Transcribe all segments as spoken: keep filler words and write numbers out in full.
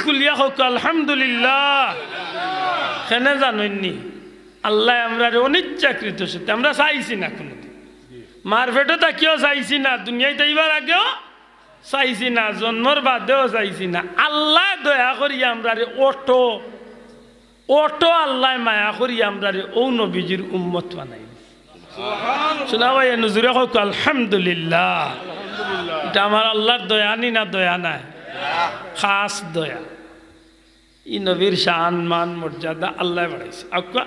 খুলিয়া কউক্কা আলহামদুলিল্লাহ। কেনে জানইননি? আল্লায় আমরারে অনিচ্ছাকৃত সত্ত্বে, আমরা চাইছি না কুনুদিন। মার পেটো থাকিও চাইছি না, দুনিয়াত আইবার আগেও চাইছি না, জন্মর বাদেও চাইছি না। আল্লায় দয়া করিয়া আমরারে অটো, অটো আল্লায় মায়া করিয়া আমরারে অউ নবীজির উম্মত বানাইল। হুনা ভাই, এ নজুরে কউক্কা আলহামদুলিল্লাহ। ইটা আমার আল্লার দয়া নি না দয়া নায়? খাছ দয়া। ই নবীর শান, মান, মর্যাদা আল্লায় বাড়াইছে। আউক্কা,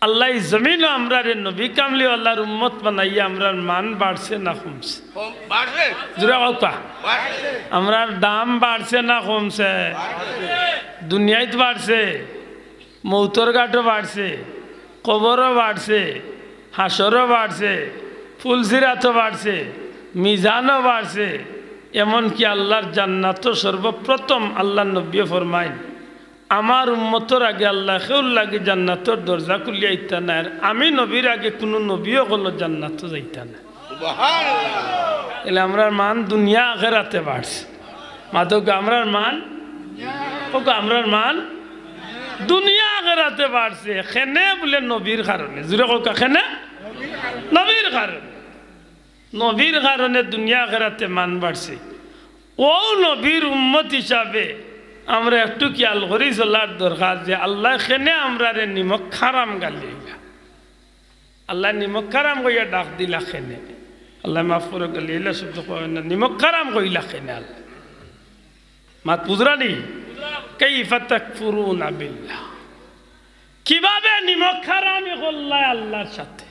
আল্লায় ই জমিনো আমরারে নবী কামলিওয়ালার উম্মত বানাইয়া আমরার মান বাড়ছে না কমছে? কম, বাড়ছে। জুরে কউক্কা। বাড়ছে। আমরার দাম বাড়ছে না কমছে? বাড়ছে। দুনিয়াত বাড়ছে, মউতর ঘাটো বাড়ছে, কবরো বাড়ছে, হাশরো বাড়ছে, ফুলসিরাতো বাড়ছে, মিজানো বাড়ছে, এমনকি আল্লার জান্নাতো সর্বপ্রথম আল্লার নবীয়ে ফরমাইন, আমার উম্মতর আগে আল্লায় কেউর লাগি জান্নাতর দরজা খুলিয়া দিতা নায়, আর আমি নবীর আগে কুনু নবী অকলও জান্নাতো যাইতা নায়। সুবহানাল্লাহ। তাইলে আমরার মান দুনিয়া আখেরাতে বাড়ছে। মাতউক্কা, আমরার মান, কউক্কা, আমরার মান দুনিয়া আখেরাতে বাড়ছে। কেনে বুলে? নবীর কারণে। জুরে কউক্কা, কেনে? নবীর কারণে। নবীর কারণে দুনিয়া আখেরাতে মান বাড়ছে। অউ নবীর উম্মত হিসাবে আমরা একটু খিয়াল করি চলার দরকার যে আল্লায় কেনে আমরারে নিমক হারাম গালি দিলা। আল্লায় নিমক হারাম কইয়া ডাক দিলা কেনে? আল্লায় মাফ করউক, গালি দিলা শব্দ কইন না, নিমক হারাম কইলা কেনে আল্লায়? মাত বুঝরানি? কাইফা তাকফুরুনা বিল্লাহ। কিভাবে নিমক হারামি করলায় আল্লার সাথে?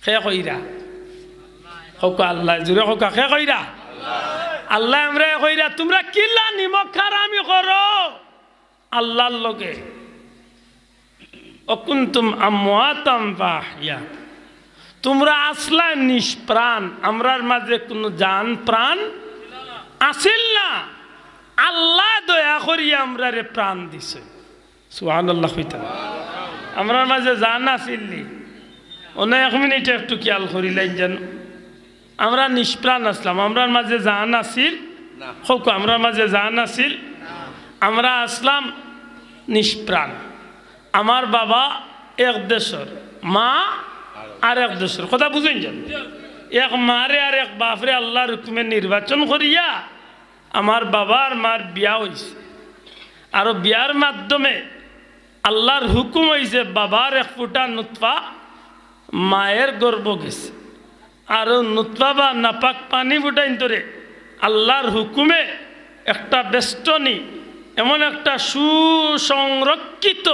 কে কইরা? কউক্কা আল্লায়, জুরে কউক্কা, কে কইরা? আল্লায় আমরারে কইরা, তুমরা কিলা নিমক হারামি করো আল্লার লগে? ওয়া কুনতুম আমওয়াতান ফাআহইয়াকুম। তুমরা আছলায় নিষ্প্রাণ, আমরার মাঝে কুনু জান প্রাণ আছিল না। আল্লায় দয়া করিয়া আমরারে প্রাণ দিছে। সুবহানাল্লাহ কইতা। আমরার মাঝে জান আছিল নি? অনো এক মিনিট একটু খিয়াল করিলাইন যেন। আমরা নিষ্প্রাণ আছলাম, আমরার মাঝে জান আছিল? না। কউক্কা, আমরার মাঝে জান আছিল? না। আমরা আছলাম নিষ্প্রাণ। আমার বাবা এক দেশর, মা আরেক দেশর। কথা বুঝইন যেন। এক মারে আর এক বাপরে আল্লার হুকুমে নির্বাচন করিয়া আমার বাবা আর মার বিয়া অইছে। আর বিয়ার মাধ্যমে আল্লার হুকুম অইছে বাবার এক ফুটা নুতফা মায়ের গর্ভ গেছে। আর অউ নুতফা বা নাপাক পানি ফুটাইন্তরে আল্লার হুকুমে একটা বেষ্টনী, এমন একটা সুসংরক্ষিত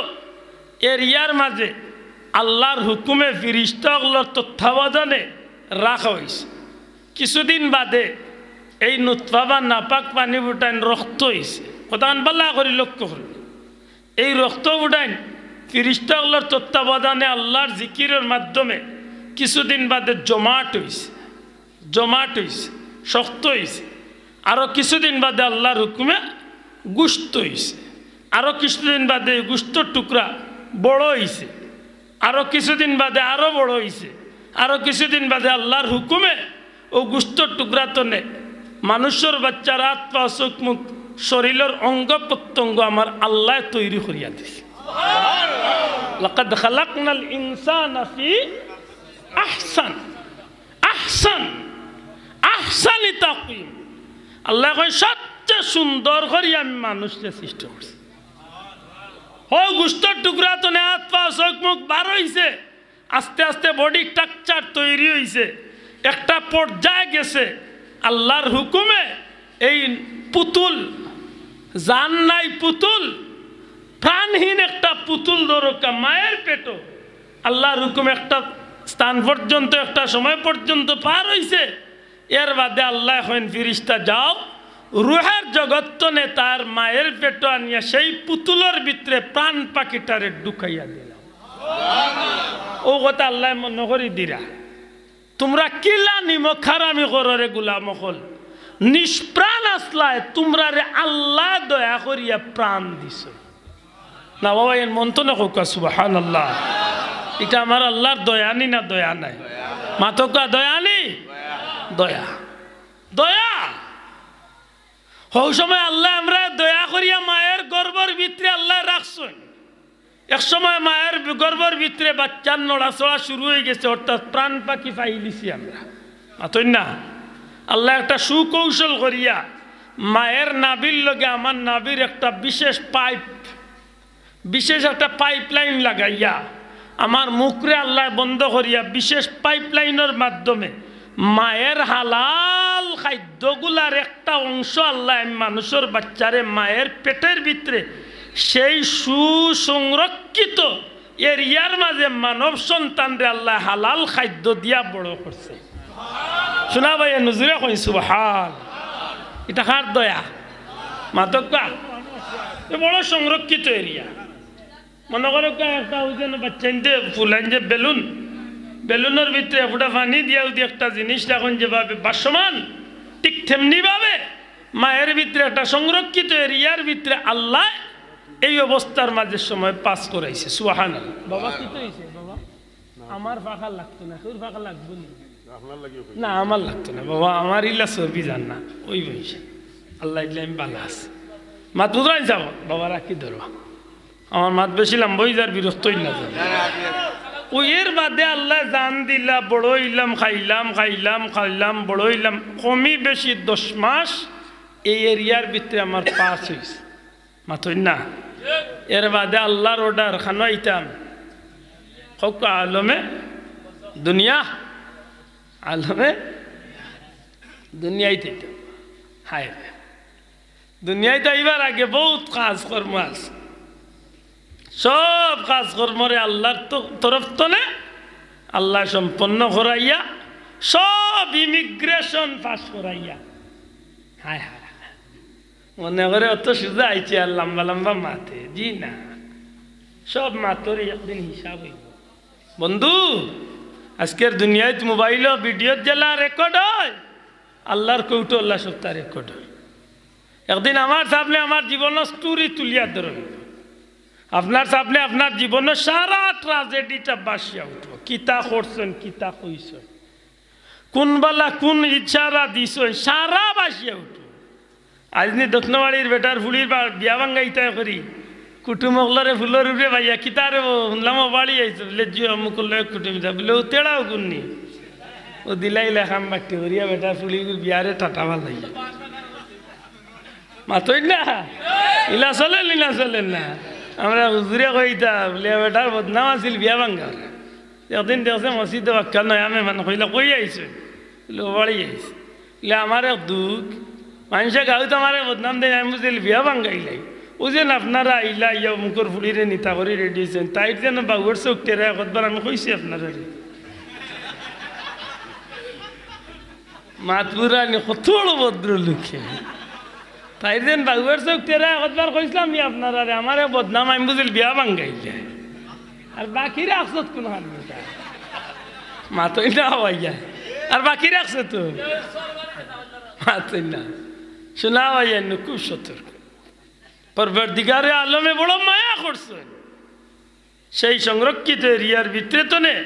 এরিয়ার মাঝে আল্লার হুকুমে ফিরিস্তা অকলর তত্ত্বাবধানে রাখা অইছে। কিছুদিন বাদে এই নুতফা বা নাপাক পানি ফুটাইন রক্ত অইছে। কথাখান ভালা করি লক্ষ্য করুন। এই রক্ত ফুটাইন ফিরিস্তা অকলর তত্ত্বাবধানে আল্লার জিকিরর মাধ্যমে কিছুদিন বাদে জমাট অইছে, জমাট অইছে, শক্ত অইছে। আরো কিছুদিন বাদে আল্লার হুকুমে গুস্ত অইছে। আরো কিছুদিন বাদে গুস্তর টুকরা বড় অইছে। আরো কিছুদিন বাদে আরো বড় অইছে। আরো কিছুদিন বাদে আল্লার হুকুমে অউ গুস্তর টুকরা তনে মানুষর বাচ্চার আত পা চউখ মুখ শরীলর অঙ্গ প্রত্যঙ্গ আমার আল্লায় তৈরি করিয়া দিছে। লাকাদ খালাকনাল ইনসানা ফি আহসান, আহসান, আহসানি তাকওয়িম। আল্লায় কইন, সবচেয়ে সুন্দর করি আমি মানুষরে সৃষ্টি করছি। অউ গুস্তর টুকরা তনে আত পা চউখ মুখ বার অইছে, আস্তে আস্তে body structure তৈরি অইছে। একটা পর্যায়ে গেছে, আল্লার হুকুমে এই পুতুল, জান নাই পুতুল, প্রাণহীন একটা পুতুল ধরউক্কা মায়ের পেটো, আল্লার হুকুমে একটা স্থান পর্যন্ত, একটা সময় পর্যন্ত পার অইছে। এর বাদে আল্লায় কইন, ফিরিস্তা যাও, রুহের জগত তনে তার মায়ের পেটো আনিয়া সেই পুতুলর ভিতরে প্রাণ পাখিটারে ঢুকাইয়া দিলাও। অউ কথা আল্লায় মনো করি দিরা। তুমরা কিলা নিমক হারামি করো রে গুলাম অকল, নিষ্প্রাণ আছলায়, তুমরারে আল্লায় দয়া করিয়া প্রাণ দিছে। না বাবা, এর মন তো না কউক্কা, সুবহানাল্লাহ। ইটা আমার আল্লার দয়া নি না দয়া নায়? মাতউক্কা, দয়া নি? দয়া, দয়া। কও সময় আল্লায় আমরারে দয়া করিয়া মায়ের গর্ভর ভিতরে আল্লায় রাখছইন। এক সময় মায়ের গর্ভর ভিতরে বাচ্চার নড়াচড়া শুরু অইগেছে, অর্থাৎ প্রাণ পাখি পাইলিছি আমরা। মাতইন না? আল্লায় একটা সুকৌশল করিয়া মায়ের নাভির লগে আমার নাভির একটা বিশেষ পাইপ, বিশেষ একটা পাইপলাইন লাগাইয়া আমার মুখরে আল্লায় বন্ধ করিয়া বিশেষ পাইপলাইনর মাধ্যমে মায়ের হালাল খাদ্যগুলার একটা অংশ আল্লায় মানুষর বাচ্চারে মায়ের পেটের ভিতরে সেই সুসংরক্ষিত এরিয়ার মাঝে মানব সন্তানরে আল্লায় হালাল খাদ্য দিয়া বড় করছে। শুনা ভাই, নুজুরে কই সুবহান। ইটা কার দয়া? মাতউক্কা। এ বড় সংরক্ষিত এরিয়া। মনো করউক্কা একটা অউ যেন বাচ্চাইন্তে ফুলাইন যে বেলুন, বেলুনর ভিতরে ফুটা পানি দিয়া যদি একটা জিনিস রাখইন যেভাবে ভাসমান, ঠিক তেমনি ভাবে মায়ের ভিতরে একটা সংরক্ষিত এরিয়ার ভিতরে আল্লায় এই অবস্থার মাঝে সময় পাস করাইছে। সুবহানাল্লাহ। বাবা, কিতা অইছে বাবা? আমার পাখা লাগতো না, কেউর পাখা লাগবো নি? না, আমার লাগতো না বাবা, আমার ইলা ছবি যার না, ওই বংশে। আল্লায় দিলে আমি ভালা আছি। মাত বুঝরানি যাও, বাবা রাখি ধরো। আমার মাত বেশি লম্বা অই যার, বিরক্ত অইন না যার। ওই এর বাদে আল্লায় জান দিলা, বড় অইলাম, খাইলাম, খাইলাম, খাইলাম, বড় অইলাম। কমি বেশি দশ মাস এই এরিয়ার ভিতরে আমার পাস অইছে। মাতইন না? এর বাদে আল্লার অর্ডার, খানো আইতাম? কউক্কা আলমে দুনিয়া, আলমে দুনিয়াইত আইতাম। হায় রে, দুনিয়াইত আইবার আগে বউত কাজ কর্ম আছে, সব কাজ কর্মরে আল্লার তো-, তরফ তনে আল্লায় সম্পন্ন করাইয়া, সব ইমিগ্রেশন পাস করাইয়া। হায় হায় হায়। মনে করে অত সুজা আইছে আর লম্বা লম্বা মাতে। জি না, সব মাতর একদিন হিসাব অইবো। বন্ধু, আজকের দুনিয়াইত মোবাইলো ভিডিওত যেলা রেকর্ড অয়, আল্লার কোর্টো অলা সবতা রেকর্ড অয়। একদিন আমার সামনে আমার জীবনর স্টোরি তুলিয়া ধরইন। আপনার সামনে আপনার জীবনর সারা ট্রাজেডিটা ভাসিয়া উঠবো। কিতা করছইন, কিতা কইছইন, কুন বালা কুন ইশারা দিছইন, সারা ভাসিয়া উঠবো। আইজ নি দক্ষিণবাড়ির বেটার ফুড়ির বা-, বিয়া ভাঙ্গাইতায় করি, কুটুম অকলরে ফুলর উপরে পাইয়া, "কিতা রে বো, হুনলাম অউ বাড়ি আইছো?" বুলে, "জি, অমুকর লগে কুটুম।" বুলে, "অউ তেড়াও কুন নি?" অউ দিলাইলা কাম বাট্টি করিয়া বেটার ফুড়ির বিয়ারে টাটা ফালাইয়া। মাতইন না? ইলা চলের নি না চলের না? আমরা হুজুরে কইতা, বুলে, "বেটার বদনাম আছিল বিয়া ভাঙ্গার।" একদিন দেখছে মসজিদো বাক্কা নয়া মেহমান, কইলা, "কই আইছো?" বুলে, "অউ বাড়ি আইছি।" বুলে, "আমার এক দুখ, মানষে গাউত আমারে বদনাম দেইন, আমি বুঝিল বিয়া ভাঙ্গাইলাই। অউ যেন আপনারা আইলা, আইয়া অমুকর ফুড়িরে নিতা করি রেডি অইছইন, তাইর যেন বাউর চউখ টেরা একবার আমি কইছি আপনারারে।" মাত বুঝরা নি, কত বড় ভদ্রলোকে। তাইর যেন বাউর চউখ টেরা একবার কইছলাম নি আপনারারে, আমারে বদনাম আমি বুঝিল বিয়া ভাঙ্গাইলে। আর বাকি রাখছত কুনখান বেটা? মাতইন না ভাইয়া। আর বাকি রাখছে তো? মাতইন না। শুনা ভাইয়া, নু খুব সতর্ক। পরওয়ারদিগারে আলমে বড় মায়া করছইন। সেই সংরক্ষিত এরিয়ার ভিতরে তনে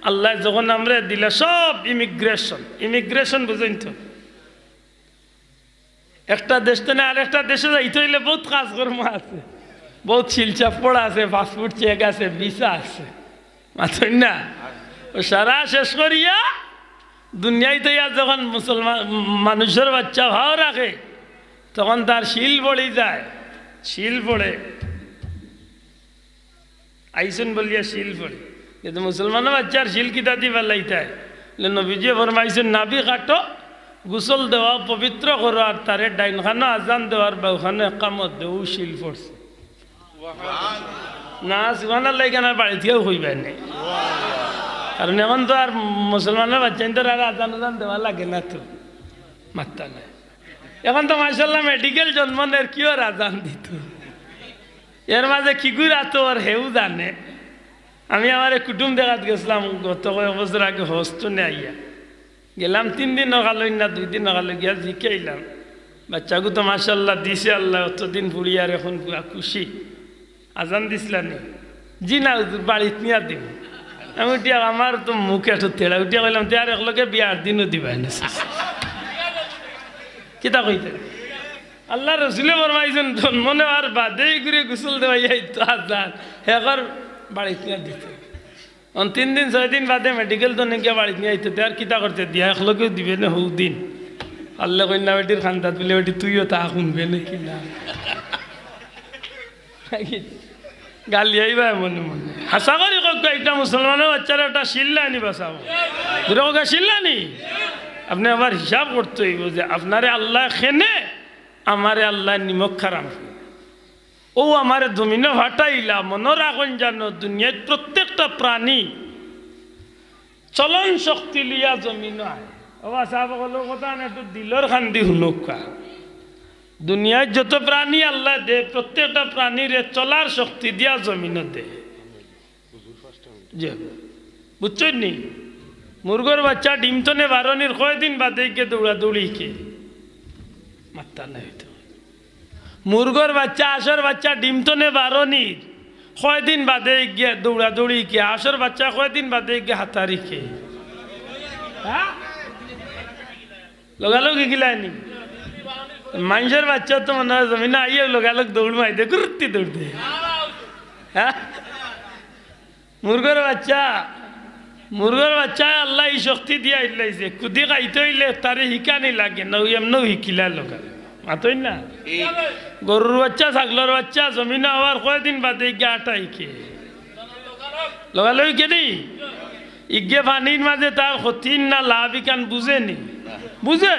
আল্লায় যখন আমরারে দিলা সব ইমিগ্রেশন, ইমিগ্রেশন বুঝইন তো? একটা দেশ তনে আরেকটা দেশো যাইতে অইলে বউত কাজকর্ম আছে, বউত শিলচাপ পড়া আছে, পাসপোর্ট চেক আছে, ভিসা আছে। মাতইন না? অউ সারা শেষ করিয়া দুনিয়াইত আইয়া যখন মুসলমান মানুষর বাচ্চা ভাও রাখে, তখন তার শিল পড়ি যায়, শিল পড়ে। আইছইন বলিয়া শিল পড়ে। কিন্তু মুসলমানর বাচ্চার শিল কিতা দি ফালাইতায়? বুলে, নবীজিয়ে ফরমাইছইন, "নাভি কাটো, গোসল দেওয়া, পবিত্র করো, আর তারে ডাইন কানো আজান দেও আর বাউ কানো একামত দেও।" অউ শিল পড়ছে। না, সুবহানাল্লাহ, ইখান আর বাড়িত গিয়াও কইবায় নায়। কারণ এখন তো আর মুসলমানর বাচ্চাইন্তর আর আজান আজান দেওয়া লাগে না তো, মাততা নায়। এখন তো মাশাআল্লাহ মেডিকেল জন্ম নের, কিওর আজান দিতো। এর মাঝে কিগুর আতো আর হেউ জানে। আমি আমার এক কুটুম দেখাত গেছলাম গত কয়েক বছর আগে হজ তনে আইয়া। গেলাম তিন দিন অখালো, না দুই দিন অখালো, গিয়া জিকাইলাম, "বাচ্চাগু তো মাশাআল্লাহ দিছে আল্লায়, অতদিন ফুড়ি আর এখন পুরা খুশি।" আজান দিছলা নি? জি না হুজুর, বাড়িত নিয়া দিমু। আমি উঠিয়া, আমার তো মুখ একটু তেড়া, উঠিয়া কইলাম, "তে আর একলগে বিয়ার দিনও দিবায় না।" কিতা কইতে? আল্লার রসুলে ফরমাইছইন, জন্ম নেওয়ার বাদে ইগুরে গোসল দেওয়াইয়া আইতো আজান, হে ঘর বাড়িত নিয়া দিতো। অন তিন দিন, ছয় দিন বাদে মেডিকেল থনে গিয়া বাড়িত নিয়া আইতো, তে আর কিতা করতে দিয়া, একলগেউ দিবে না হউ দিন। আল্লায় কইন না, বেটির খান্দাত বুলে, বেটি তুইও তা হুনবে নাকি না? গালি আইবা মনে মনে। হাছা করি কউক্কা, একটা মুসলমানর বাচ্চারে একটা শিল্লা আনি বাঁচাও। দুটা কউক্কা শিল্লা নি? আপনে আবার হিসাব করতে অইবো যে আপনারে আল্লায় কেনে, আমারে আল্লায় নিমক হারাম। অউ আমারে জমিনো ফাটাইলা, মনো রাখইন জানো, দুনিয়াত প্রত্যেকটা প্রাণী চলন শক্তি লইয়া জমিনো আয়। ও বাচ্চা, অকলর কথা না, একটু দিলর কান্দি হুনউক্কা। দুনিয়াত যত প্রাণী আল্লায় দে, প্রত্যেকটা প্রাণীরে চলার শক্তি দিয়া জমিনো দে। জি, বুঝছইন নি? মুরগর বাচ্চা ডিম থনে বারনির কয়দিন বাদে গিয়া দৌড়াদৌড়ি হিকে? মাত্তা নাই তো। মুরগর বাচ্চা, আঁসর বাচ্চা ডিম থনে বারনির কয়দিন বাদে গিয়া দৌড়াদৌড়ি হিকে? আঁসর বাচ্চা কয়দিন বাদে গিয়া হাতার হিকে? হ্যাঁ? লগালগ হিকিলায় নি? মাইনষর বাচ্চা তো মনে অয় জমিনো আইয়া লগালগ দৌড় মারি দে, গুরুত্তি দৌড় দে। হ্যাঁ? মুরগর বাচ্চা, মুরগর বাচ্চায় আল্লায় ই শক্তি দিয়া ইল্লাইছে, কুদি খাইতে অইলে তারে হিকানি লাগে না, অউ এমনেউ হিকিলায় লগালগ। মাতইন না? গরুর বাচ্চা, ছাগলর বাচ্চা জমিনো আওয়ার কয়দিন বাদে ইগিয়ে আটা হিকে? লগালগ হিকে নি? ইগিয়ে পানির মাঝে তার ক্ষতি না লাভ ইখান বুঝে নি? বুঝে?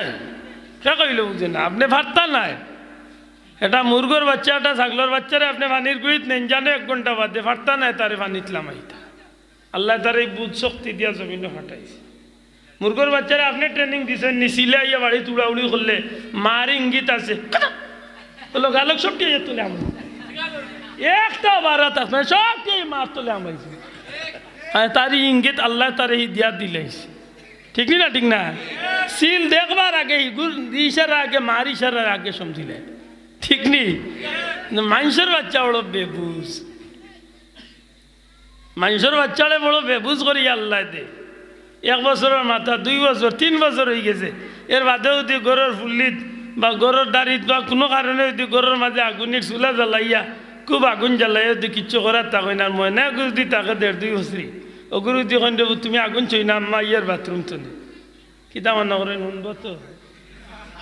কে কইলো বুঝে না? আপনে পারতা নায়। এটা মুরগর বাচ্চা, এটা ছাগলর বাচ্চারে আপনে পানির গুড়িত নেইন জানো এক ঘন্টা বাদে, পারতা নায় তারে পানিত লামাইতা। আল্লায় তারে ই বুঝ শক্তি দিয়া জমিনো ফাটাইছে। মুরগর বাচ্চারে আপনে training দিছইন নি, সিলে আইয়া বাড়িত উড়াউড়ি করলে মার ইঙ্গিত আছে, লগালগ সবটি আইয়া তলে হামাইছে। একটা বারাত আছে না, সবটি মার তলে হামাইছে। আর তার ই ইঙ্গিত আল্লায় তারে ই দিয়া দিলাইছে। ঠিক নি না? ঠিক না? সিল দেখবার আগে, ইগুর ইশারা আগে, মার ইশারার আগে সমঝিলে। ঠিক নি? মাইনষর বাচ্চা বড় বেবুঝ। মাইনষর বাচ্চারে বড় বেবুঝ করি আল্লায় দে। এক বছরর মাথা, দুই বছর, তিন বছর অইগেছে, এর বাদেও যুদি ঘরর ফুল্লিত বা ঘরর দাড়িত বা কুনু কারণে যুদি ঘরর মাঝে আগুনির চুলা জ্বালাইয়া, খুব আগুন জ্বালাইয়া যুদি কিচ্ছু করার তা কইন, আর ময়না এগু যুদি থাকে দেড় দুই বছরি, অগুরে যুদি কইন, "রে পুত, তুমি আগুন ছইও না, আম্মা আইয়ার বাথরুম থনে।" কিতা মনো করইন, হুনবো তো?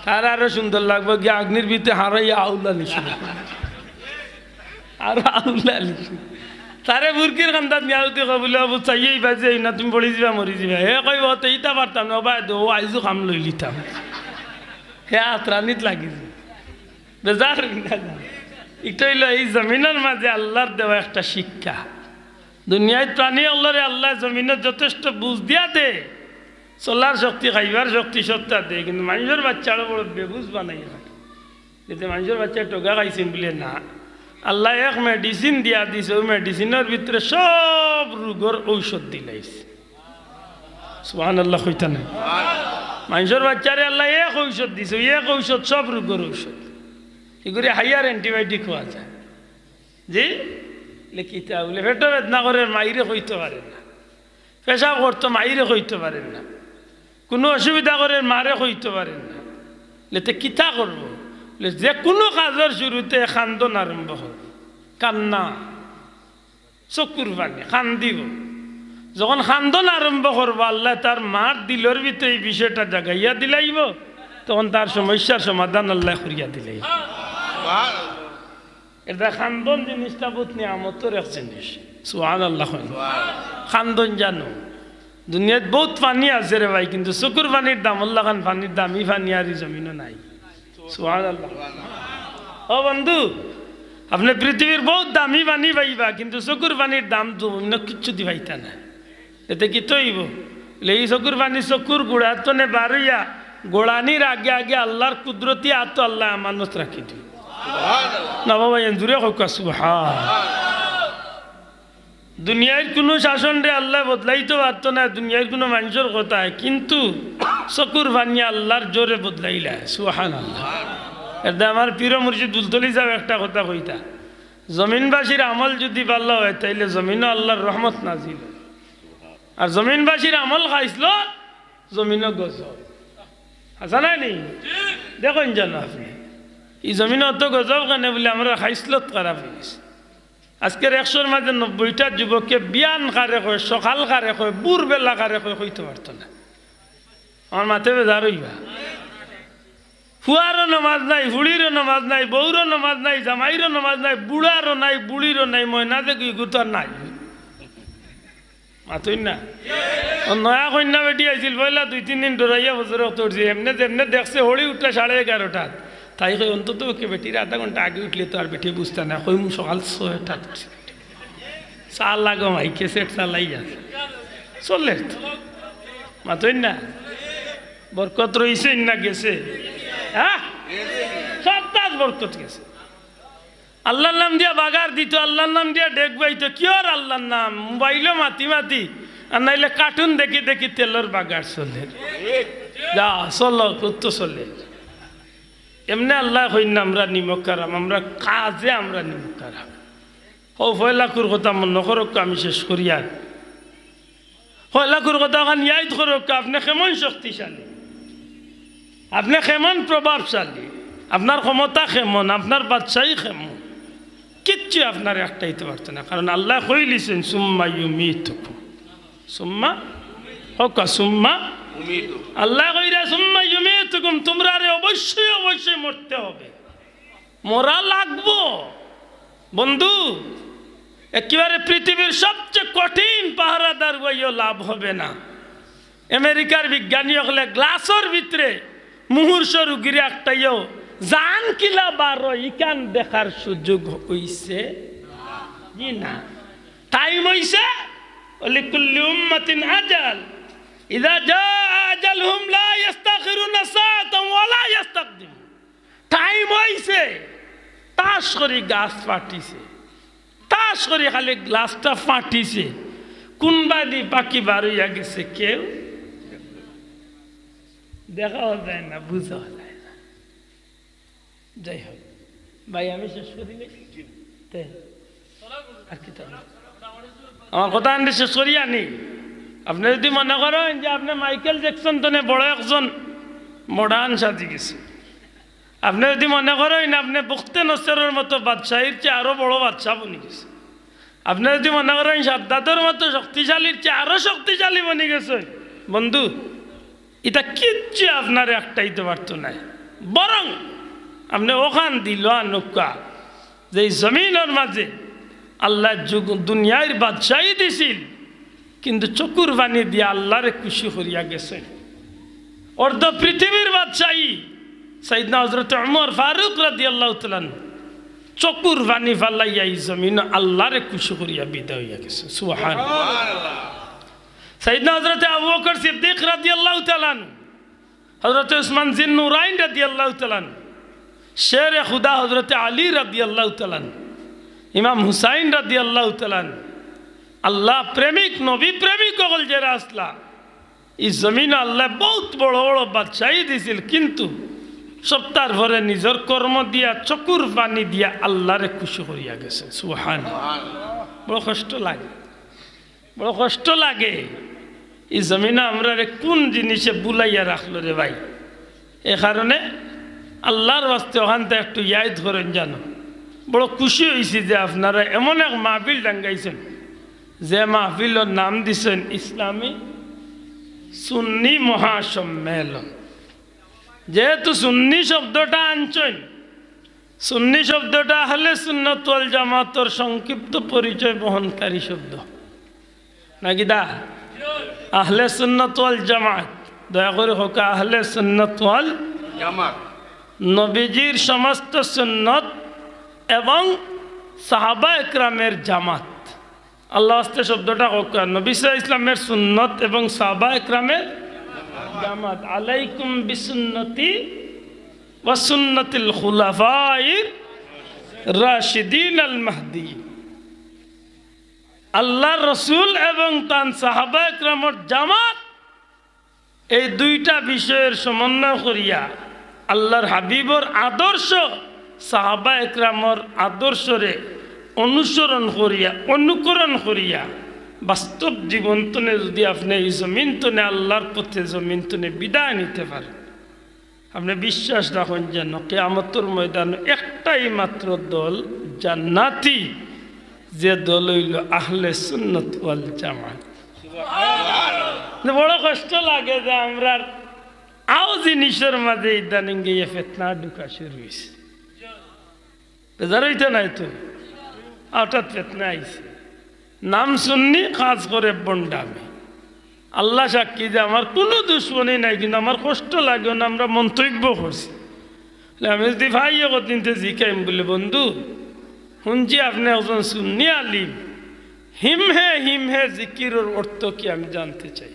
তার আরো সুন্দর লাগবো, গিয়া আগুনির ভিতরে হারাইয়া আউলা নিছি। আর আউলা নিছি। তারে বুরকির কান্দাত নিয়া যুদি কয় বুলে, "অবু, চাইয়া ইবায় যাইও না, তুমি পড়ি যিবা, মরি যিবা।" হে কইবো, "তে ইতা পারতাম না, অবায় দেও, আইজউ কাম লইলিতাম।" হে আতরানিত লাগি যিবো। বেজার অইন না। ইটা অইলো ই জমিনর মাঝে আল্লার দেওয়া একটা শিক্ষা। দুনিয়ার প্রাণী অকলরে আল্লায় জমিনো যথেষ্ট বুঝ দিয়া দে, চলার শক্তি, খাইবার শক্তি সবতা দে, কিন্তু মাইনষর বাচ্চারে বড় বেবুঝ বানাইয়া রাখে। যাতে মাইনষর বাচ্চায় টোকা খাইছইন বুলে না, আল্লায় এক medicine দিয়া দিছে, অউ medicineর ভিতরে সব রোগর ঔষধ দিলাইছে। সুবহানাল্লাহ কইতা নায়? মাইনষর বাচ্চারে আল্লায় এক ঔষধ দিছে, অউ এক ঔষধ সব রোগর ঔষধ। ইগুরে হাইয়ার antibiotic কওয়া যায়। জি? লে কিতা বুলে, পেটো বেদনা করের, মাইরে কইতো পারের না। পেশাব করতো, মাইরে কইতো পারের না। কুনু অসুবিধা করের, মারে কইতো পারের না। লে তে কিতা করবো? লে যে কুনু কাজর শুরুতে কান্দন আরম্ভ করবো। কান্না। চকুর পানি, কান্দিবো। যখন কান্দন আরম্ভ করবো, আল্লায় তার মার দিলর ভিতরে ই বিষয়টা জাগাইয়া দিলাইবো, তখন তার সমস্যার সমাধান আল্লায় করিয়া দিলাইবো। এর দ্বারা কান্দন জিনিসটা বউত নিয়ামতর এক জিনিস। সুবহানাল্লাহ কইন। কান্দন জানো, দুনিয়াত বউত পানি আছে রে ভাই, কিন্তু চকুর পানির দামর লাখান পানির দামি পানি আর ই জমিনো নাই। সুবহানাল্লাহ। ও বন্ধু, আপনে পৃথিবীর বউত দামি পানি পাইবা, কিন্তু চকুর পানির দাম তো অইন্য কিচ্ছু দি পাইতা নায়। এতে কিতা অইবো? লে ই চকুর পানি চকুর গুড়ার তনে বার অইয়া গড়ানির আগে আগে আল্লার কুদরতি আতো আল্লায় আমানত রাখি দিবো। না বাবা, এন জুরে কউক্কা সুবহান। দুনিয়ার কুনু শাসনরে আল্লায় বদলাইতো পারতো নায়, দুনিয়ার কুনু মাইনষর কথায়, কিন্তু চকুর পানি আল্লার জোরে বদলাইলায়। সুবহানাল্লাহ। এর দ্বারা আমার পীর মুর্শিদ ফুলতলি ছাব একটা কথা কইতা, জমিনবাসীর আমল যুদি ভালা অয়, তাইলে জমিনো আল্লার রহমত নাজিল অয়। আর জমিনবাসীর আমল খাইছলত, জমিনো গজব। হাছা নায় নি? দেখইন জানো আপনে। ই জমিনো অত গজব কেনে বুলে আমরার খাইছলত খারাপ অইগেছে। আজকের একশোর মাঝে নব্বইটা যুবকে বিয়ান কারে কয়, সকাল কারে কয়, ভোরবেলা কারে কয়, কইতো পারতো না। আমার মাতে বেজার অইবা। ফুয়ারও নমাজ নাই, ফুড়িরও নমাজ নাই, বউরও নমাজ নাই, জামাইরও নমাজ নাই, বুড়ারও নাই, বুড়িরও নাই, ময়না যে গুইগুতার নাই। মাতইন না। ও নয়া কইন্যা বেটি আইছিল, পয়লা দুই তিন দিন ডরাইয়া বছরে অত উঠছে। এমনে যেমনে দেখছে হড়ি উঠলা সাড়ে এগারোটাত। তাই কই, "অন্তত ওকে বেটির আধা ঘন্টা আগে উঠলে তো আর বেটি বুঝতা না, কইমু সকাল ছয়টাত উঠছে।" চা লাগো ভাই, ক্যাসেট চালাই আছে। চলে তো। মাতইন না। বরকত রইছে না গেছে? হ্যাঁ? সব তাজ বরকত গেছে। আল্লাহর নাম দিয়া বাগার দিত, আল্লাহর নাম দিয়া ডেক বাইত। কিওর আল্লাহর নাম? মোবাইলো মাতি মাতি, আর নাইলে কার্টুন দেখি দেখি তেলর বাগার চলে। যা, চলো, কত চলে। এমনে আল্লায় কইন না আমরা নিমক হারাম, আমরা কাজে আমরা নিমক হারাম। ও পয়লাকুর কথা মনো করউক্কা, আমি শেষ করিয়ার। পয়লাকুর কথা অখান ইয়াদ করউক্কা, আপনে কেমন শক্তিশালী, আপনে কেমন প্রভাবশালী, আপনার ক্ষমতা কেমন, আপনার বাদশাহী কেমন, কিচ্ছু আপনারে আটকাইতো পারতো না। কারণ আল্লায় কইলিছইন, "সুম্মা ইউমিতুকুম।" সুম্মা, কউক্কা, সুম্মা। আল্লায় কইরা, "সুম্মা ইউমিতুকুম", তুমরারে অবশ্যই, অবশ্যই মরতে হবে। মরা লাগবো। বন্ধু, একেবারে পৃথিবীর সবচেয়ে কঠিন পাহারাদার অইয়াও লাভ হবে না। আমেরিকার বিজ্ঞানী অকলে গ্লাসর ভিতরে মুমূর্ষু রুগীরে আটকাইয়াও জান কিলা বারয় ইখান দেখার সুযোগ অইছে? জি না। টাইম অইছে, "ওয়ালিকুল্লি উম্মাতিন আজাল, ইযা জাআ আজালুহুম লা ইয়াস্তাখিরুনা সাআতান ওয়া লা ইয়াস্তাকদিমুন।" টাইম অইছে, তাস করি গাছ ফাটিছে, তাস করি খালি গ্লাসটা ফাটিছে, কুনবাদি পাখি বার অইয়া গেছে, কেউ দেখাও যায় না, বুঝাও যায় না। যাই হোক, ভাই, আমি শেষ করি নি? তে, আর কিতা? আমার কথা আনতে শেষ করিয়া নি। আপনে যুদি মনে করইন যে আপনে মাইকেল জ্যাকসন তনে বড় একজন মডার্ন সাজি গেছে, আপনে যুদি মনে করইন আপনে বুখতে নসরর মতো বাদশাহীর চেয়ে আরো বড় বাদশা বনি গেছে, আপনে যুদি মনে করইন সাদ্দাদর মতো শক্তিশালীর চেয়ে আরো শক্তিশালী বনি গেছে, বন্ধু, ইতা কিচ্ছু আপনারে আটকাইতো পারতো নায়। বরং আপনে অখান দিল আনুক্কা, যে ই জমিনর মাঝে আল্লায় যুগ-, দুনিয়ার বাদশাহী দিছিল, কিন্তু চকুর পানি দিয়া আল্লারে খুশি করিয়া গেছে। অর্ধ পৃথিবীর বাদশাহী সাইয়েদনা হযরত ওমর ফারুক রাদিয়াল্লাহু তাআলা আনহু চকুর পানি ফালাইয়া ই জমিনো আল্লারে খুশি করিয়া বিদায় অইয়া গেছে। সুবহানাল্লাহ। সাইয়েদনা হযরত আবু বকর সিদ্দিক রাদিয়াল্লাহু তাআলা আনহু, হযরত উসমান জিন্নুরাইন রাদিয়াল্লাহু তাআলা আনহু, শেরে খুদা হযরত আলী রাদিয়াল্লাহু তাআলা আনহু, ইমাম হুসাইন রাদিয়াল্লাহু তাআলা আনহু, আল্লাহ প্রেমিক, নবী প্রেমিক অকল যেরা আছলা, ই জমিনো আল্লায় বউত বড় বড় বাদশাহী দিছিল, কিন্তু সবতার পরে নিজর কর্ম দিয়া, চকুর পানি দিয়া আল্লারে খুশি করিয়া গেছে। সুবহানাল্লাহ। বড় কষ্ট লাগে, বড় কষ্ট লাগে। ই জমিনো আমরারে কুন জিনিসে বুলাইয়া রাখলো রে ভাই? এ কারণে আল্লার ওয়াস্তে অখানতা একটু ইয়াদ করইন জানো। বড় খুশি অইছি যে আপনারা এমন এক মাহফিল ডাঙ্গাইছইন, যে মাহফিলর নাম দিছইন ইসলামী সুন্নি মহাসম্মেলন। যেহেতু সুন্নি শব্দটা আনছইন, সুন্নি শব্দটা আহলে সুন্নাত ওয়াল জামাতর সংক্ষিপ্ত পরিচয় বহনকারী শব্দ। নাকি দা? আহলে সুন্নাত ওয়াল জামাত। দয়া করি কউক্কা, আহলে সুন্নাত ওয়াল জামাত। নবীজির সমস্ত সুন্নত এবং সাহাবা একরামের জামাত। আল্লার ওয়াস্তে শব্দটা কউক্কা, নবী সাল্লাল্লাহু আলাইহি ওয়াসাল্লামের সুন্নত এবং সাহাবা একরামের জামাত। আলাইকুম বিসুন্নতি ওয়া সুন্নাতিল খুলাফাইর রাশিদিন আল মাহদিয়িন। আল্লার রসুল এবং তান সাহাবা একরামর জামাত, এই দুইটা বিষয়র সমন্বয় করিয়া আল্লার হাবিবর আদর্শ, সাহাবা একরামর আদর্শরে অনুসরণ করিয়া, অনুকরণ করিয়া বাস্তব জীবন তনে যুদি আপনে ই জমিন তনে আল্লার পথে জমিন তনে বিদায় নিতে পারেন, আপনে বিশ্বাস রাখইন যেন কিয়ামতর ময়দানো একটাই মাত্র দল জান্নাতি, যে দল অইলো আহলে সুন্নাত ওয়াল জামাত। বড় কষ্ট লাগে যে আমরার আও জিনিসর মাঝে ইদানিং গিয়া ফিতনা ঢুকা শুরু অইছে। বেজার অইতা নায় তো, হঠাৎ ফিতনা আইছে। নাম সুন্নি, কাজ করে ভন্ডামি। আল্লাহ সাক্ষী যে আমার কুনু দুশমনি নাই, কিন্তু আমার কষ্ট লাগে না, আমরা মন্তব্য করছি। বলে, আমি যদি ভাই একদিন তে জিকাইম বলে, বন্ধু, হুনছি আপনে একজন সুন্নি আলিম, হিমহে হিমহে জিকিরর অর্থ কি আমি জানতে চাই।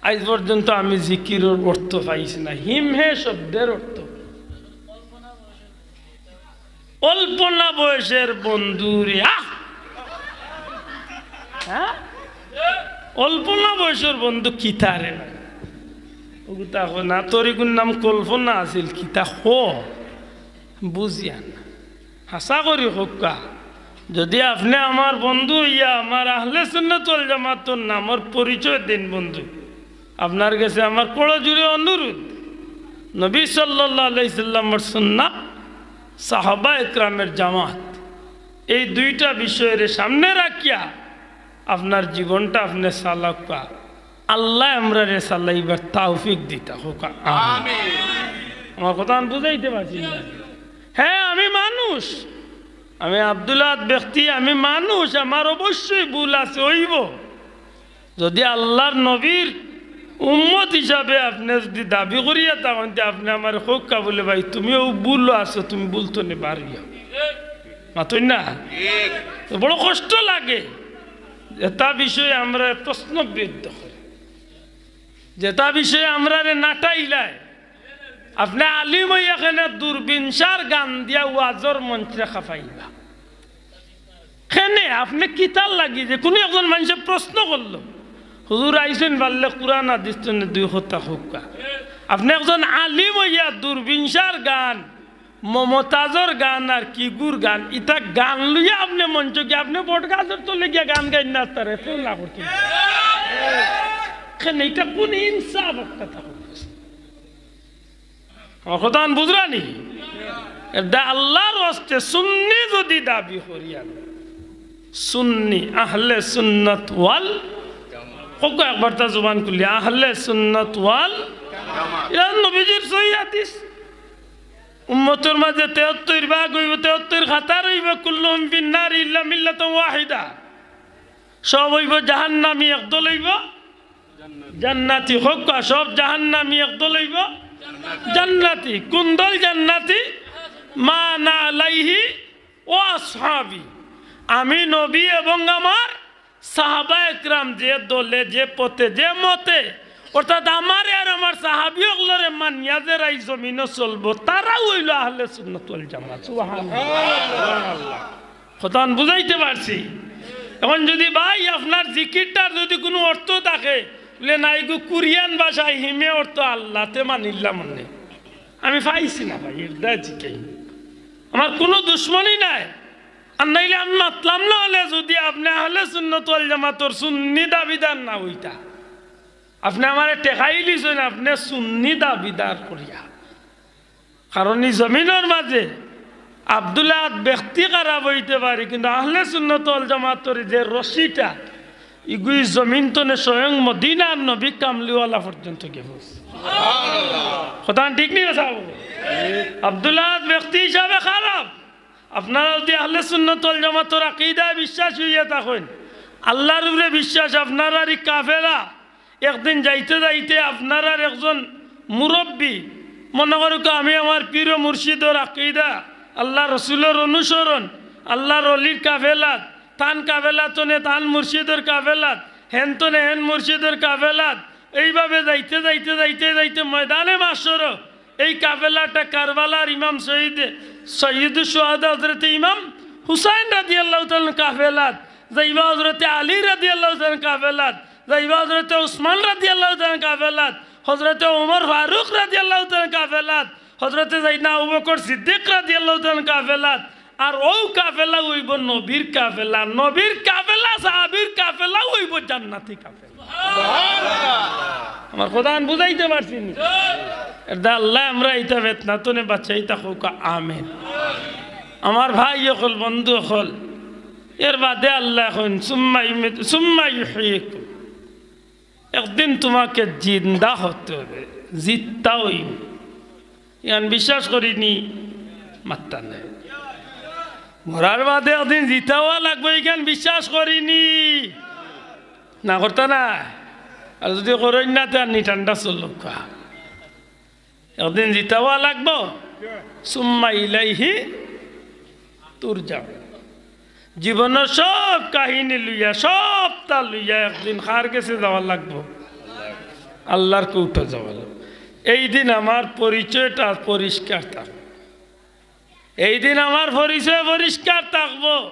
আইজ পর্যন্ত আমি জিকিরর অর্থ পাইছি না। হিমহে শব্দর অর্থ অল্প না বয়সের বন্ধু রে, আহ! হ্যাঁ? অল্প না বয়সের বন্ধু কিতা রে? ওগুতা কো না, তোর ইগুর নাম কল্পনা আছিল, কিতা কো? বুঝিয়া না। হাছা করি কউক্কা, যদি আপনে আমার বন্ধু অইয়া আমার আহলে সুন্নাত ওয়াল জামাতর নামর পরিচয় দেইন বন্ধু, আপনার গেছে আমার করজোড়ে অনুরোধ, নবী সাল্লাল্লাহু আলাইহি সাল্লামর সুন্নাত, সাহাবা একরামের জামাত, এই দুইটা বিষয়রে সামনে রাখিয়া আপনার জীবনটা আপনে চালাউক্কা। আল্লায় আমরারে চালাইবার তৌফিক দিতা কউক্কা। আমিন। আমার কথা আমি বুঝাইতে পারছি না? হ্যাঁ, আমি মানুষ, আমি আব্দুল আহাদ ব্যক্তি, আমি মানুষ, আমার অবশ্যই ভুল আছে, অইবো। যদি আল্লার নবীর উম্মত হিসাবে আপনে যদি দাবি করিয়া থাকইন, তে আপনে আমারে কউক্কা বলে, ভাই, তুমিও ভুলো আছো, তুমি ভুল তনে বারইয়া। মাতইন না? তো বড় কষ্ট লাগে, যেটা বিষয়ে আমরারে প্রশ্নবিদ্ধ করে, যেটা বিষয়ে আমরারে নাটাইলায়। আপনে আলিম অইয়া কেনে দূরবীনশার গান দিয়া ওয়াজর মঞ্চরে খাপাইবা? কেনে আপনে কিতার লাগি? যে কুনু একজন মানষে প্রশ্ন করলো, "হুজুর আইছইন, পারলে কুরআন হাদিস তনে দুই কথা কউক্কা।" আপনে একজন আলিম অইয়া দূরবীনশার গান, মমতাজর গান আর কিগুর গান, ইতা গান লইয়া আপনে মঞ্চ গিয়া, আপনে বট গাছর তলে গিয়া গান গাইন না, তারে ফোন না করতে। কেনে, ইটা কুন ইনসাফ একটা থাকবে? আমার কথা আন বুঝরানি? এটা আল্লার ওয়াস্তে সুন্নি যদি দাবি করিয়ার, সুন্নি, আহলে সুন্নাত ওয়াল, কউক্কা একবার তা জবান খুলি, আহলে সুন্নাত ওয়াল, ইটা নবীজির সহি হাদিস। উম্মতর মাঝে তেহত্তইর ভাগ অইবো, তেহত্তইর কাতার অইবো, কুল্লুহুম ফিন নারি ইল্লা মিল্লাতান ওয়াহিদা। সব অইবো জাহান্নামী, একদল অইবো জান্নাতি। কউক্কা, সব জাহান্নামী, একদল অইবো জান্নাতি। কুন দল জান্নাতি? মা আনা আলাইহি ওয়া আসহাবি, আমি নবী এবং আমার সাহাবা একরাম যে দলে, যে পথে, যে মতে, অর্থাৎ আমারে আর আমার সাহাবী অকলরে মানিয়া যেরা ই জমিনো চলবো, তারাউ অইলো আহলে সুন্নাত ওয়াল জামাত। সুবহানাল্লাহ। কথা আন বুঝাইতে পারছি? এখন যদি ভাই আপনার জিকিরটার যদি কুনু অর্থ থাকে, বলে, "না, ইগু কুরিয়ান ভাষায় হিমে অর্থ আল্লাতে মানিলাম অনে।" আমি পাইছি না ভাই, এর দায় জিকাই। আমার কুনু দুশমনি নাই। আর নাইলে আমি মাতলাম না অনে যদি আপনে আহলে সুন্নাত ওয়াল জামাতর সুন্নি দাবিদার না অইতা। আপনে আমারে ঠেকাইলিছইন, আপনে সুন্নি দাবিদার করিয়া। কারণ ই জমিনর মাঝে আব্দুল আহাদ ব্যক্তি খারাপ অইতে পারে, কিন্তু আহলে সুন্নাত ওয়াল জামাতর যে রশিটা, ইগু ই জমিন তনে স্বয়ং মদিনার নবী কামলিওয়ালা পর্যন্ত গেছে। কথা ঠিক নি সাব? আব্দুল আহাদ ব্যক্তি হিসাবে খারাপ। আপনারা যদি আহলে সুন্নাত ওয়াল জামাতর আকিদায় বিশ্বাসী অইয়া থাকইন, আল্লার উপরে বিশ্বাস, আপনারার ই কাফেলা একদিন যাইতে যাইতে আপনারার একজন মুরব্বি, মনো করউক্কা, আমি আমার পীর ও মুর্শিদর আকিদা, আল্লার রসুলর অনুসরণ, আল্লার অলির কাফেলাত, তান কাফেলা তনে তান মুর্শিদর কাফেলাত, হেন তনে হেন মুর্শিদর কাফেলাত, এইভাবে যাইতে যাইতে যাইতে যাইতে ময়দানে মাহশরো এই কাফেলাটা কারবালার ইমাম শহীদ, সৈয়দুশ শুহাদা হযরতে ইমাম হুসাইন রাদিয়াল্লাহু তাআলা আনহুর কাফেলাত, যাইবা হযরতে আলী রাদিয়াল্লাহু তাআলা আনহুর কাফেলাত, যাইবা হযরতে উসমান রাদিয়াল্লাহু তাআলা আনহুর কাফেলাত, হযরতে ওমর ফারুক রাদিয়াল্লাহু তাআলা আনহুর কাফেলাত, হযরতে সাইয়েদনা আবু বকর সিদ্দিক রাদিয়াল্লাহু তাআলা আনহুর কাফেলাত। আর অউ কাফেলা অইবো নবীর কাফেলা, নবীর কাফেলা, সাহাবীর কাফেলা অইবো জান্নাতি কাফেলা। আমার কথাখান বুঝাইতে পারছি নি? এরদায় আল্লায় আমরারে ইতা ফিতনা তনে বাচাইতা কউক্কা, আমিন। আমার ভাই অকল, বন্ধু অকল, এর বাদে আল্লায় কইন, "সুম্মা ইউমিত-, সুম্মা ইউহয়িকুম।" একদিন তোমাকে জিন্দা হতে হবে, জিততা অইবো। ইখান বিশ্বাস করিনি, মাততা নায়। মরার বাদে একদিন জিতা অওয়া লাগবো, ইখান বিশ্বাস করিনি, না করতা না। আর যুদি করইন না, তে আর নি ঠান্ডা চলউক্কা। একদিন জিতা অওয়া লাগবো। সুম্মা ইলাইহি তুরজাউন। জীবনর সব কাহিনী লইয়া, সবতা লইয়া একদিন কার গেছে যাওয়া লাগবো? আল্লার কুঠো যাওয়া লাগবো। এই দিন আমার পরিচয়টা পরিষ্কার থাকবো। এই দিন আমার পরিচয় পরিষ্কার থাকবো।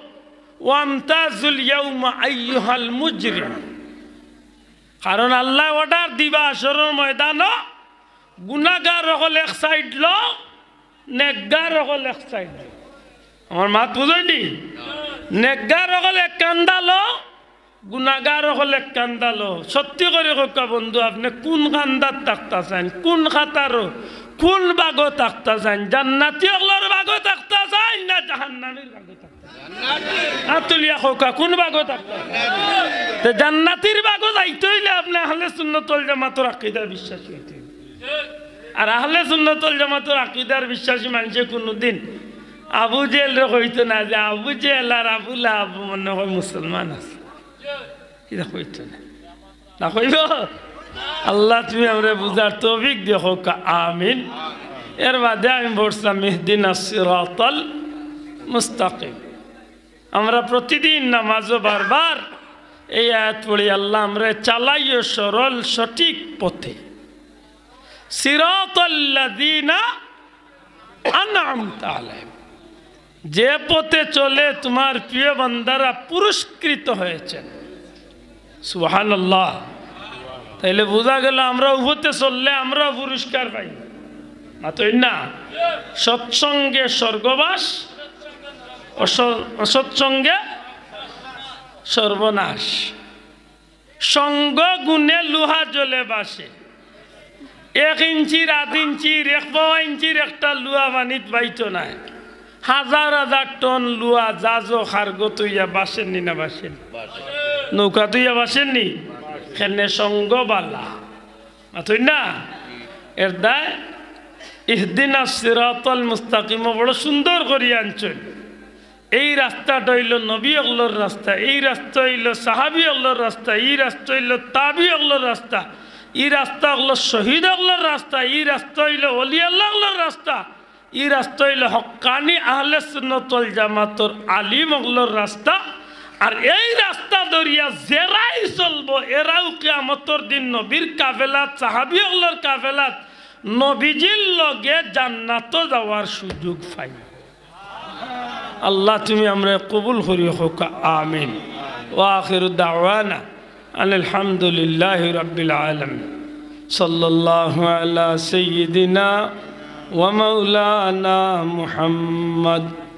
ওয়ামতাজুল ইয়াউমা আইয়ুহাল মুজরিম। কারণ আল্লায় order দিবা হাশরর ময়দানো, গুনাগার অকল এক side লো, নেকগার অকল এক side লো। আমার মাত বুঝইননি? নেকগার অকল এক কান্দা লো, গুনাগার অকল এক কান্দা লো। সত্যি করি কউক্কা বন্ধু, আপনে কুন কান্দাত থাকতা চাইন, কুন কাতারো, কুন ভাগো থাকতা চাইন? জান্নাতি অকলর ভাগো থাকতা চাইন না জাহান্নামীর ভাগো থাকতা চাইন? আত তুলিয়া কউক্কা, কুন ভাগো থাকতা চাইন? তে জান্নাতির ভাগো যাইতে অইলে আপনে আহলে সুন্নত ওয়াল জামাতর আকীদা বিশ্বাসী অইতে অইবো। আর আহলে সুন্নত ওয়াল জামাতর আকীদার বিশ্বাসী মানষে কুনুদিন আবু জেহেলরে কইতো না যে, "আবু জেহেল আর আবু লাহাব মনে কয় মুসলমান আছে।" ইতা কইতো না। না কইবো? আল্লাহ তুমি আমরারে বুঝার তৌফিক দিও, কউক্কা আমিন। এর বাদে আমি পড়ছিলাম, "ইহদিনাস সিরাতাল মুস্তাকিম।" আমরা প্রতিদিন নামাজো বারবার এই আয়াত পড়ি, "আল্লাহ আমরারে চালাইও সরল সঠিক পথে।" সিরাতাল্লাযিনা আনআমতা আলাইহিম, যে পথে চলে তোমার প্রিয় বান্দারা পুরস্কৃত হয়েছেন। সুবহানাল্লাহ। তাইলে বুঝা গেল আমরা অউ পথে চললে আমরাও পুরস্কার পাই। মাতইন না? সৎসঙ্গে স্বর্গবাস, অস-, অসৎসঙ্গে সর্বনাশ। সঙ্গ গুণে লোহা জ্বলে বাসে। এক ইঞ্চির, আধা ইঞ্চির, এক পোয়া ইঞ্চির একটা লুয়া পানিত বাইতো নায়। হাজার হাজার টন লুয়া জাজো কার্গোত অইয়া বাসের নি না বাসের নি? নৌকাত অইয়া বাসের নি? কেনে সঙ্গ বালা। মাতইন না? এরদায় ইহদিনাস সিরাতাল মুস্তাকিমও বড় সুন্দর করি আনছইন। এই রাস্তাটা অইলো নবী অকলর রাস্তা, এই রাস্তা অইলো সাহাবী অকলর রাস্তা, এই রাস্তা অইলো তাবি অকলর রাস্তা, এই রাস্তা অইলো শহীদ অকলর রাস্তা, এই রাস্তা অইলো অলি আল্লাহ অকলর রাস্তা, এই রাস্তা অইলো হক্কানি আহলে সুন্নত ওয়াল জামাতর আলিম অকলর রাস্তা। আর এই রাস্তা ধরিয়া যেরাই চলবো, এরাও কিয়ামতর দিন নবীর কাফেলাত, সাহাবী অকলর কাফেলাত নবীজির লগে জান্নাতো যাওয়ার সুযোগ পাইবো। আল্লাহ, তুমি আমরারে কবুল করিও, কউক্কা আমিন। ওয়া আখিরু দাওয়ানা আনিল হামদুলিল্লাহি রাব্বিল আলামিন। সাল্লাল্লাহু আলা সাইয়্যিদিনা ওয়া মাওলানা মুহাম্মদ।